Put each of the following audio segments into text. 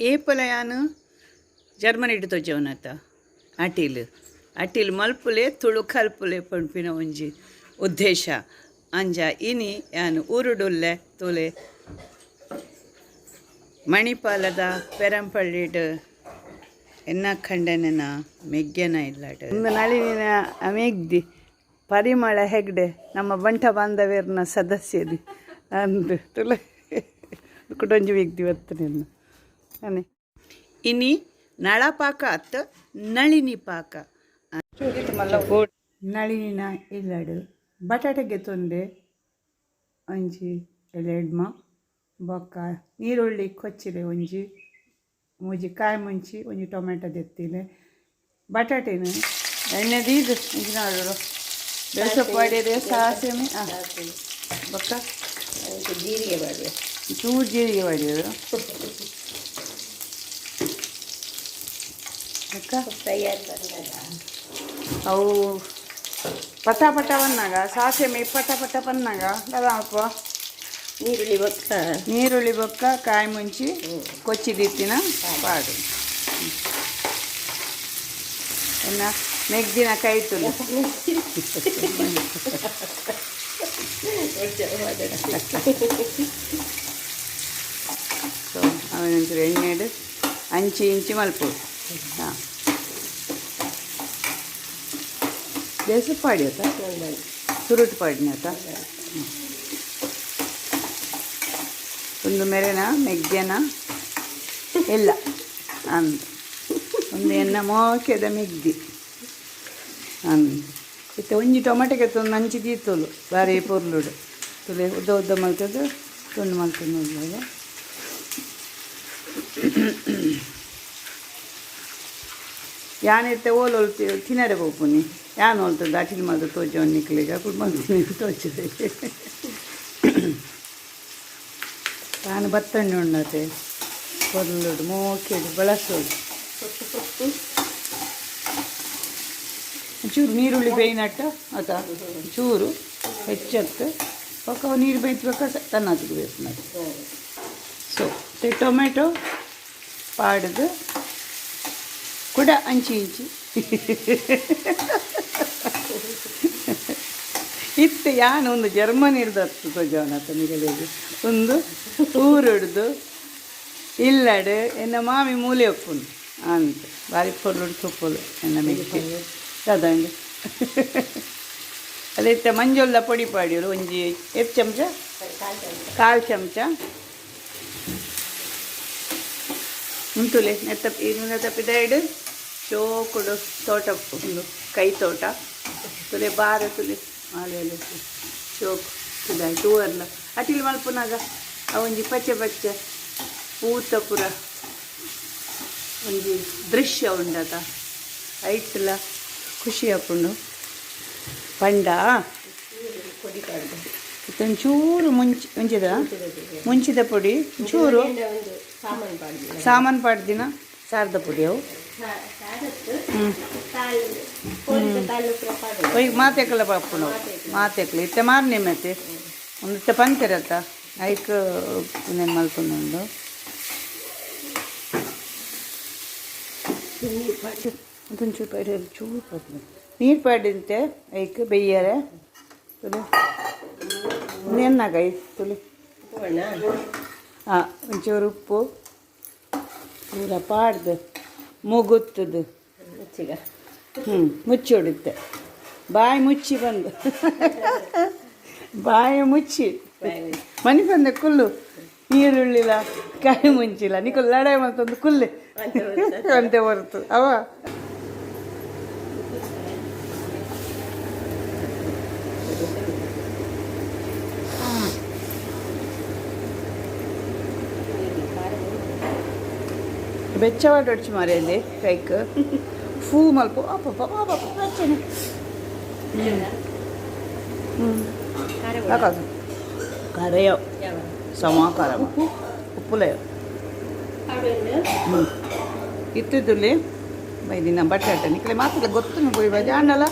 ಏಪಲಯಾನು ಜರ್ಮನಿಡ್ ತೋಜವನತ ಅಟಿಲ್ ಅಟಿಲ್ ಮಲ್ಪುಲೆ ತುಳು ಕಲ್ಪುಲೆ ಪನ್ಪಿನ ಒಂಜಿ ಉದ್ದೇಶ ಅಂಜ ಇನಿ ಯಾನು ಊರುಡುಲ್ಲೆ ತೋಲೆ ಮಣಿಪಾಲದ ಪೆರಂಪಳ್ಳಿಡ್ ಎನ್ನ ಖಂಡನೆನ ಮೆಗ್ಗೆನ ಇಲ್ಲಡ್ ಒಂದು ನಳಿನಿನ ಮೆಗ್ದಿ ಪರಿಮಳ ಹೆಗ್ಡೆ ನಮ್ಮ ಬಂಟ ಬಾಂಧವ್ಯರ್ನ ಸದಸ್ಯದಿ ಅಂದು ತುಲೆ ಕುಟೊಂಜಿ ಮೆಗ್ದಿ ಬರ್ತನೆ ಅನೆ ಇನಿ ನಳಪಾಕ ಅತ್ತ ನಳಿನಿ ಪಾಕ ನಳಿನಿನ ಇಲ್ಲಡು ಬಟಾಟೆಗೆ ತೊಂದೆ ಒಂಜಿ ಎಲೆಡ್ಮ ಬೊಕ್ಕ ನೀರುಳ್ಳಿ ಕೊಚ್ಚಿಲೆ ಒಂಜಿ ಮೂಜಿ ಕಾಯಿ ಮುಂಚಿ ಒಂಜಿ ಟೊಮೆಟೊ ದೆತ್ತಿಲೆ ಬಟಾಟೆನ ಎಣ್ಣೆ ದೀದು ಒಂಜಿ ನಾಡು ಬೇಸೊಪ್ಪು ಪಾಡ್ಯರೆ ಸಾಸಿವೆ ಬೊಕ್ಕ ಜೀರಿಗೆ ಮಾಡುವೆ. ಚೂರು ಜೀರಿಗೆ ಪಾಡ್ಯರು ಬೊಕ್ಕ ಫ್ರೈ ಆಗಿ ಬಂದಾಗ ಅವು ಪಟ ಪಟ ಬಂದಾಗ ಸಾಸಿವೆ ಪಟ ಪಟ ಬಂದಾಗ ಅಪ್ಪ. ನೀರುಳ್ಳಿ ಬೊಕ್ಕ. ನೀರುಳ್ಳಿ ಬೊಕ್ಕ ಕಾಯಿ ಮುಂಚಿ ಕೊಚ್ಚಿದಿತ್ತಿನ ಪಾಡು ಎನ್ನ ಮೆಗ್ದಿನ ಕೈ ತುಲು. ಸೊ ಅವೇನಂಚೂರು ಎಣ್ಣೆಡು ಅಂಚಿ ಇಂಚಿ ಮಲ್ಪು. ಹಾಂ, ಬೇಸು ಪಾಡಿಯತ್ತ ಸುರುಟು ಪಾಡಿನತ್ತ ಒಂದು ಮೆರೆನ ಮೆಗ್ಗೆನ ಇಲ್ಲ ಅಂದ್ ಒಂದು ಎನ್ನ ಮೋಕೆದ ಮೆಗ್ದಿ ಅಂದ್ ಇತ್ತೆ ಒಂಜಿ ಟೊಮೆಟೊಗೆ ತೊಂದು ನಂಚಿ ದೀತೋಲು ಬಾರಿ ಪೊರ್ಲುಡು ತುಲೆ ಉದ್ದ ಉದ್ದ ಮಲ್ತದ್ದು ತುಂಡು ಮಲ್ತದ್ದು. ಯಾನಿತ್ತೆ ಓಲು ತಿನ್ನರೆ ಪೋಪುನಿ ಯಾನ್ ಒಲ್ತದ್ದು ಅಟಿಲ್ ಮಲ್ತ ತೋಜವನ್ ನಿಕ್ಲೆಗ್ ಅಕುಲು ಮಲ್ತಿನಿ ತೋಚದೆ. ತಾನು ಬತ್ತಣ್ಣೆ ಉಂಡತೆ ಪೊರ್ಲುಡು ಮೋಕೆಡು ಬಳಸೋಡು ಚೂರು ನೀರುಳ್ಳಿ ಬೇಯಿನಟ್ಟ ಅತ ಚೂರು ಹೆಚ್ಚತ್ತು ಪಕ್ಕ ನೀರು ಬೇಯ್ತು ತನ್ನತಿಗೆ ಬೇಯಿಸ್ನದು. ಸೊ ಟೊಮೆಟೊ ಪಾಡ್ದು ಕೂಡ ಅಂಚಿ ಇಂಚಿ ಇತ್ತೆ ಯಾನ್ ಒಂದು ಜರ್ಮನಿಡ್ದು ತೋಜವನತ ನಿಗಲಿಗೆ ಒಂದು ಊರುಡ್ದು ಇಲ್ಲಡ್ ಎನ್ನ ಮಾಮಿ ಮೂಲೆ ಒಪ್ಪುನು ಅಂತ ಬಾರಿ ಪೊರ್ಲುಡು ತುಪ್ಪುಲು ಎನ್ನ ಮೆಗ್ಗಿ ದಾದಂಡ್ ಅದೇ. ಇತ್ತೆ ಮಂಜೊಲ್ಲ ಪೊಡಿ ಪಾಡಿಯರು ಒಂಜಿ ಏತ್ ಚಮಚ? ಕಾಲು ಚಮಚ ಉಂತುಲೆ ನೆತ್ತ ನೆತ್ತ ಪಿದಾಯ್ಡು ಚೋಕುಡು ತೋಟ ಉಂದು ಕೈ ತೋಟ ತುಲೆ ಬಾರ ತುಲೆ ಆಲೆ ಚೋಕ್ ಪಿದಾಯ್ ತೂವರ್ಲ ಅಟಿಲ್ ಮಲ್ಪುನಾಗ ಅವೊಂಜಿ ಪಚ್ಚೆ ಪಚ್ಚೆ ಪೂತ ಪೂರ ಒಂಜಿ ದೃಶ್ಯ ಉಂಡತ ಐಟ್ಲ ಖುಷಿ ಆಪುಂಡು ಪಂಡ. ಪೊಡಿ ಪಾಡ್ದು. ಒಂಚೂರು ಮುಂಚಿ ಮುಂಚಿದ ಮುಂಚಿದ ಪೊಡಿ ಚೂರು. ಒಂದು ಸಾಮಾನು ಪಾಡ್ದು. ಸಾಮಾನು ಪಾಡ್ದಿನ ಸಾರದ ಪೊಡಿ ಅವು. ಹ್ಞೂ. ತಾಳು ಕೋಳಿದ ತಾಳು ಪೂರ ಪಾಡು. ಒಯ್ಗೆ ಮಾತೆಕಲ ಪಾಪುಂಡು ಮಾತೆಕ್ಲ ಇತ್ತೆ ಮಾರ್ನೆ ಮತ್ತೆ ಒಂದು ಇತ್ತೆ ಪಂತಿರತ್ತ ಐಕ್ ಉಂದೆನ್ ಮಲ್ತೊಂದುಂಡು. ಒಂಚೂರು ಪಾಡಿ ಚೂರು ಪಾಡ್ದು ನೀರು ಪಾಡಿಂತೆ ಐಕ್ ಬೆಯ್ಯರೆ ತುಲೆ ಉಂದೆನ್ನಾಗ I ತುಲೆ. ಉಪ್ಪು. ಹಾಂ, ಒಂಚೂರು ಉಪ್ಪು ಪೂರ ಪಾಡ್ದು ಮುಗುತ್ತದು. ಮುಚ್ಚಿಗ. ಹ್ಞೂ, ಮುಚ್ಚಿ ಹೊಡಿತ್ತೆ ಬಾಯಿ ಮುಚ್ಚಿ ಬಂದು ಬಾಯಿ ಮುಚ್ಚಿ ಮನಿ ಬಂದೆ ಕುಲ್ಲು ನೀರುಳ್ಳಿಲ್ಲ ಕಾಯಿ ಮುಂಚಿಲ್ಲ ನಿಕುಲ್ ಲಡಾಯಿ ಮಲ್ತೊಂದು ಕುಲ್ಲೆ ಅಂತೆ ಹೊರತು ಅವ. ಬೆಚ್ಚವಾಡೊಡ್ಚಿ ಮಾರಲ್ಲಿ ಕೈಕ್ ಫೂ ಮಲ್ಪ ಅಪ್ಪ ಅಪ್ಪ ಬೆಚ್ಚನೆ. ಹ್ಞೂ, ಸಾಕಾತು ಕರೆಯೋ ಸಮ ಖಾರ ಉಪ್ಪುಲಯೋ. ಹ್ಞೂ, ಇತ್ತಿದ್ದುಲ್ಲಿ ಬೈದಿನ ಬಟಾಟೆ ನಿಕ್ಲೆ ಮಾತ್ರ ಗೊತ್ತುನು ಪುರಿ ಬಾಜಿ ಆಂಡಲ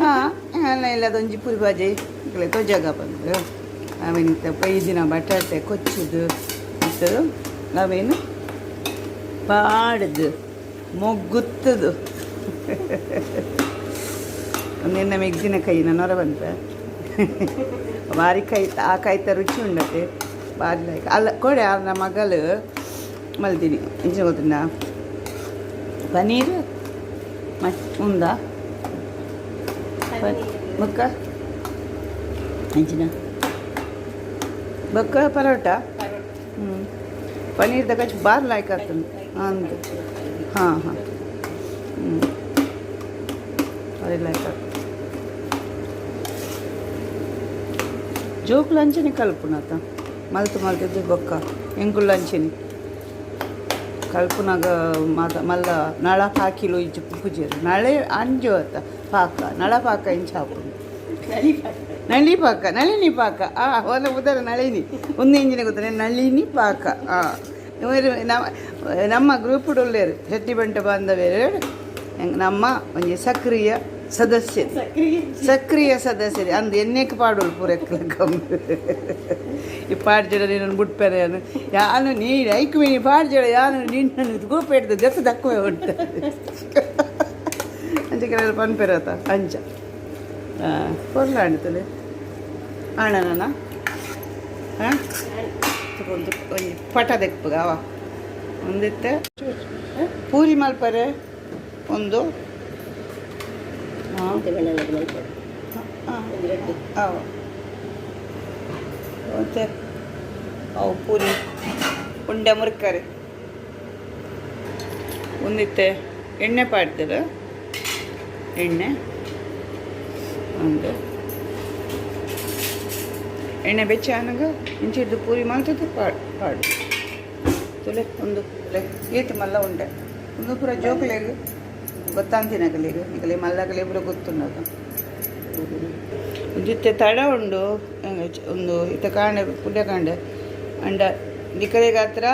ಹಾಂ ಅಲ್ಲ ಇಲ್ಲ ಅದೊಂಜಿ ಪುರಿ ಬಾಜಿ ನಿಕ್ಲೆ ತೋಜಾಗ ಬಂದು ಆಮೇಲೆ ಬೈದಿನ ಬಟಾಟೆ ಕೊಚ್ಚಿದ್ದು ಇತ್ತು. ನಾವೇನು ಪಾಡ್ದು ಮೊಗ್ಗುತ್ತದು ನಿನ್ನ ಮೆಗ್ದಿನ ಕೈ ನನ್ನೊರ ಬಂತ ಬಾರಿ ಕೈ ಆ ಕೈತ ರುಚಿ ಉಂಡತೆ ಬಾರಿ ಲೈಕ್ ಅಲ್ಲ ಕೊಡೆ ಆರ್ನ ಮಗಲು ಮಲ್ದಿನಿ ಇಂಚ ಗೊತ್ತುಂಡ ಪನೀರ್ ಮಟ್ ಉಂದಾ ಬೊಕ್ಕ ಅಂಚಿನ ಬೊಕ್ಕ ಪರೋಟ. ಹ್ಞೂ, ಪನೀರ್ ದಗ ಬಾರ್ ಲಾಯ್ಕ್ ಆಗ್ತದೆ ಅಂದು. ಹಾಂ ಹಾಂ ಹ್ಞೂ, ಬಾರಿ ಲಾಯ್ಕ್ ಆಗ್ತದೆ. ಜೋಕುಲು ಅಂಚನೆ ಕಲ್ಪುನತ ಮಲ್ತು ಮಲ್ತಿದ್ದು. ಬೊಕ್ಕ ಎಂಕುಲು ಅಂಚನೆ ಕಲ್ಪುನಾಗ ಮಾತ ಮಲ್ಲ ನಳ ಪಾಕಿಲು ಇಜ್ಜಿ ಪೂಜೆರು ನಳೆ ಅಂಜು ಅತ್ತ ಪಾಕ ನಳ ಪಾಕ ಇಂಚ ಆಪುಂಡು. ನಳಿ ಪಾಕ, ನಳಿನಿ ಪಾಕ. ಆ ಒಂದು ಉದರ ನಳಿನಿ ಒಂದು ಇಂಜಿನ ಗೊತ್ತ ನಳಿನಿ ಪಾಕ. ಆ ನಮ್ಮ ನಮ್ಮ ಗ್ರೂಪ್ ಉಳ್ಳೇರು ಶೆಟ್ಟಿ ಬಂಟ ಬಾಂಧವ್ಯರು ನಮ್ಮ ಒಂಜಿ ಸಕ್ರಿಯ ಸದಸ್ಯ, ಸಕ್ರಿಯ ಸದಸ್ಯರು ಅಂದು ಎಣ್ಣೆಕ್ ಪಾಡೋಳು ಪೂರ ಕಂಬು. ಈ ಪಾಡ್ಜಡ ನೀನು ಬುಟ್ಪೆರೆ ಯಾನು ನೀ ಐಕ್ ಮೀನಿ ಪಾಡ್ಜಡ ಯಾನು ನಿನ್ನನ್ನು ಗೋಪೇಟ್ದ ದೆತ್ತ ದಕ್ಕುವೆ ಉಂಟು ಅಂಚ ಕೆಲವರು ಪನ್ಪೆರತ ಅಂಚ ಪೊರ್ಲಾಂಡ್ತಲೆ ಆಣನ. ಹಾಂ, ಒಂದು ಒಂಜಿ ಪಟ ದೆಕ್ಪುಗ ಅವ ಒಂದಿತ್ತೆ ಪೂರಿ ಮಲ್ಪರೆ ಒಂದು. ಹಾಂ ಅವ ಮತ್ತೆ ಅವು ಪೂರಿ ಉಂಡೆ ಮುರ್ಕರೆ ಒಂದಿತ್ತೆ ಎಣ್ಣೆ ಪಾಡ್ದಿರ ಎಣ್ಣೆ ಒಂದು ಎಣ್ಣೆ ಬೆಚ್ಚ ಆನಗ ಇಂಚಿಡ್ದು ಪೂರಿ ಮಲ್ತದ್ದು ಪಾಡು ಪಾಡು ತುಲೆ ಒಂದು ಏತ್ ಮಲ್ಲ ಉಂಡೆ. ಒಂದು ಪೂರ ಜೋಕುಲೆಗ್ ಗೊತ್ತಾಂತಿನಕಲೆಗ್ ನಿಕಲೆ ಮಲ್ಲಕಲೆ ಪೂರ ಗೊತ್ತುಂಡದು. ಒಂಜಿತ್ತೆ ತಡ ಉಂಡು ಒಂದು ಇತ್ತ ಕಾಂಡೆ ಪುಲ್ಯ ಕಾಂಡೆ ಅಂಡ ನಿಕಲೆಗ್ ಹತ್ರ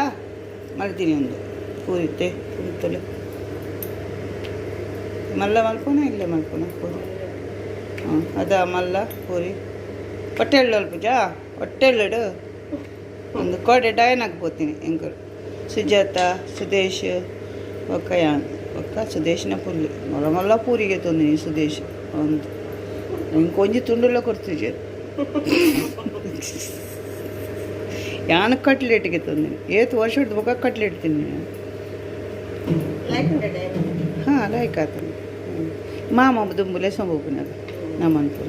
ಮಲ್ತೀನಿ ಒಂದು ಪೂರಿತ್ತೆ ಪೂರಿ ಮಲ್ಲ ಮಲ್ಪುನ ಇಲ್ಲೇ ಮಲ್ಪುನ ಪೂರಿ. ಹಾಂ, ಅದ ಮಲ್ಲ ಪೂರಿ ಹೊಟ್ಟೆಳ್ಳು ಪೂಜಾ ಹೊಟ್ಟೆಳ್ಳುಡು ಒಂದು ಕೋಡೆ ಡಯನಾಗ್ ಪೋತೀನಿ. ಎಂಕುಲು ಸುಜಾತ ಸುದೇಶ್ ಬೊಕ್ಕ ಯಾನ್ ಬೊಕ್ಕ ಸುದೇಶ್ನ ಪುಲ್ಲಿ ಮೊಲ ಮೊಲ್ಲ ಪೂರಿಗೆ ತೊಂದಿನಿ. ಸುದೇಶ್ ಒಂದು ಇಂಕ ಒಂಜಿ ತುಂಡುಲ ಕೊಡ್ತಿಜೆರ್. ಯಾನ್ ಕಟ್ಲೆಟ್ಗೆ ತೊಂದಿನಿ. ಏತ್ ವರ್ಷಡ್ದು ಬೊಕ್ಕ ಕಟ್ಲೆಟ್ ತಿನ್ನಿ. ಹಾಂ, ಲೈಕ್ ಆತನ ಮಾಮ ದುಂಬುಲೆ ಸೊಂಬುಪುನಗ ನಮ್ಮನ್ಪುರ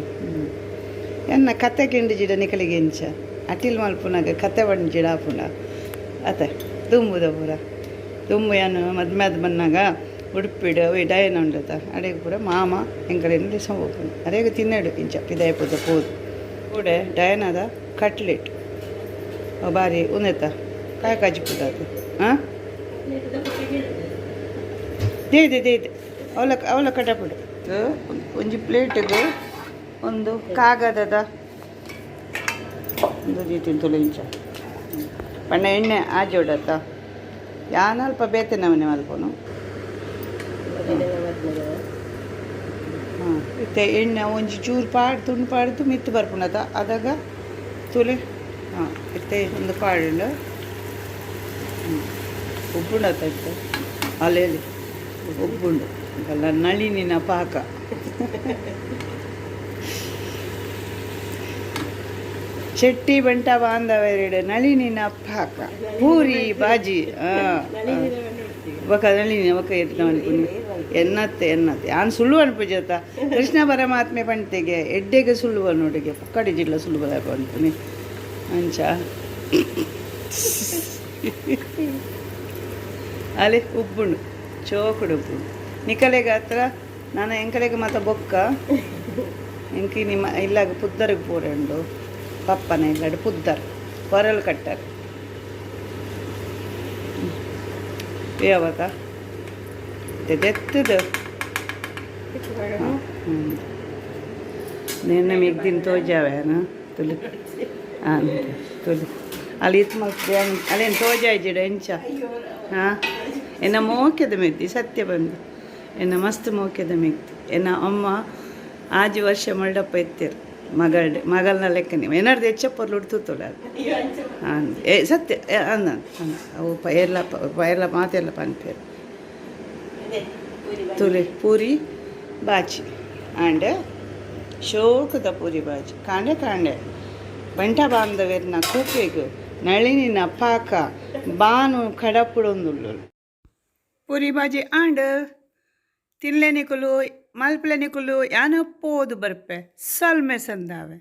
ಎನ್ನ ಕತೆ ಕೆಂಡು ಜಿಡ ನಿಕಲಿಗೆ ಎಂಚ ಅಟಿಲ್ ಮಲ್ಪುನಾಗ ಕತೆ ಬಣ್ಣ ಜಿಡ ಆಪುಂಡ ಅತ ದುಂಬುದ ಪೂರ ದುಂಬು. ಯಾನು ಮದ್ಮೆ ಆದ್ ಬನ್ನಾಗ ಉಡುಪಿಡ್ ಅವು ಡಯನ ಉಂಡತ ಅಡೆಗ್ ಪೂರ ಮಾಮ ಎಂಕಲೆನ್ ಲೆಸೊಂದು ಅರೆಗ್ ತಿನ್ನಡು ಇಂಚ ಪಿದಾಯಿ ಪೂತ ಪೋದು ಕೂಡೆ ಡಯನದ ಕಟ್ಲೆಟ್ ಬಾರಿ ಉಂದೆತ ಕಾಯಿ ಕಾಜಿ ಪೂತ ಅದು. ಹಾಂ, ದೇದೆ ದೇದೆ ಅವಲ ಅವಲ ಕಟಪುಡು ಒಂಜಿ ಪ್ಲೇಟ್ಗ್ ಒಂದು ಕಾಗದದ ಒಂದು ರೀತಿ ತುಳು ಇಂಚ ಪಂಡ ಎಣ್ಣೆ ಆಜೋಡತ್ತ ಯಾನ್ ಅಲ್ಪ ಬೇತೆ ನಮೂನೆ ಮಲ್ಪುನು. ಹಾಂ, ಇತ್ತೆ ಎಣ್ಣೆ ಒಂಜಿ ಚೂರು ಪಾಡ್ ತುಂಡು ಪಾಡ್ದು ಮಿತ್ತ್ ಬರ್ಪುಂಡತ ಅದಗ ತುಲೆ. ಹಾಂ, ಇತ್ತೆ ಒಂದು ಪಾಡುಂಡು ಉಪ್ಪುಂಡತ ಇತ್ತೆ ಅಲ್ಲೆಲ್ಲಿ ಉಪ್ಪುಂಡು ಅಲ್ಲ ನಳಿನಿನ ಪಾಕ. ಶೆಟ್ಟಿ ಬಂಟ ಬಾಂಧವರೆಡು ನಳಿನಿನ ಪಾಕ ಪೂರಿ ಬಾಜಿ. ಬೊಕ ನಳಿನಿ ಬೊಕ ಏತ್ ಮನ್ಪುನಿ ಎನ್ನತ್ತೆ ಎನ್ನತ್ತೆ ಯಾನ್ ಸುಳ್ಳು ಅನ್ಪುಜತ್ತ. ಕೃಷ್ಣ ಪರಮಾತ್ಮೆ ಪಂತೆಗೆ ಎಡ್ಡೆಗೆ ಸುಳ್ಳು ನೋಡಿಗೆ ಪೊಕ್ಕಡಿ ಜಿಲ್ಲ ಸುಳ್ಳು ಬರ ಪನ್ಪುನಿ ಅಂಚ. ಅಲೆ ಉಪ್ಪುಂಡು ಚೋಕುಡು ಉಪ್ಪುಂಡು ನಿಕಲೆಗ್ ಹತ್ರ ನಾನು ಎಂಕಲೆಗ್ ಮಾತ ಬೊಕ್ಕ ಎಂಕಿ ನಿಮ್ಮ ಇಲ್ಲಾಗ ಪುದ್ದರಿಗೆ ಪೂರೆಂಡು ಪಪ್ಪನ ಇಲ್ಲಡ್ ಪುದ್ದರ್ ಕೊರಲ್ ಕಟ್ಟರ್ ಯಾವತ್ತ ದೆತ್ತದ ನಿನ್ನ ಮಿಗ್ದಿನ ತೋಜಾವೇನ ತುಲಿ ಹಾಂ ತುಲಿ ಅಲ್ಲಿ ಇತ್ತು ಮಲ್ಪೆ ಅಲ್ಲೇನು ತೋಜಾಯ್ಜಿಡ ಎಂಚ. ಹಾಂ, ಎನ್ನ ಮೋಕೆದ ಮೆಗ್ದಿ ಸತ್ಯ ಬಂದು ಎನ್ನ ಮಸ್ತ್ ಮೋಕೆದ ಮೆಗ್ದಿ. ಎನ್ನ ಅಮ್ಮ ಆಜಿ ವರ್ಷ ಮಲ್ಡಪ್ಪ ಎತ್ತೆರ್. ಮಗಲ್ಡ್ ಮಗಲ್ನ ಲೆಕ್ಕನೆ ಏನಾರ್ದು ಹೆಚ್ಚ ಪೊರ್ಲುಡು ತೂತೊಡು ಅದು. ಅಂದ್, ಏ ಸತ್ಯ ಅಂದ ಅಂದ ಅವು ಏರ್ಲ ಪೈರ್ಲ ಮಾತೆರ್ಲ ಪನ್ಪೇರು. ತುಲೆ ಪೂರಿ ಬಾಜಿ ಆಂಡ್, ಶೋಕದ ಪೂರಿ ಬಾಜಿ. ಕಾಂಡೆ ಕಾಂಡೆ ಬಂಟ ಬಾಂಧವೆರ್ನ ಕೂಪೆಗ್ ನಳಿನಿನ ಪಾಕ ಬಾನು ಕಡಪುಡೊಂದುಲ್ಲುಲು. ಪೂರಿ ಬಾಜಿ ಆಂಡ್, ತಿನ್ಲೆ ನಿಕುಲು, ಮಲ್ಪಲೆ ನಿಕುಲು. ಯಾನ ಪೋದು ಬರ್ಪೆ, ಸಲ್ಮೆ ಸಂದಾವೆ.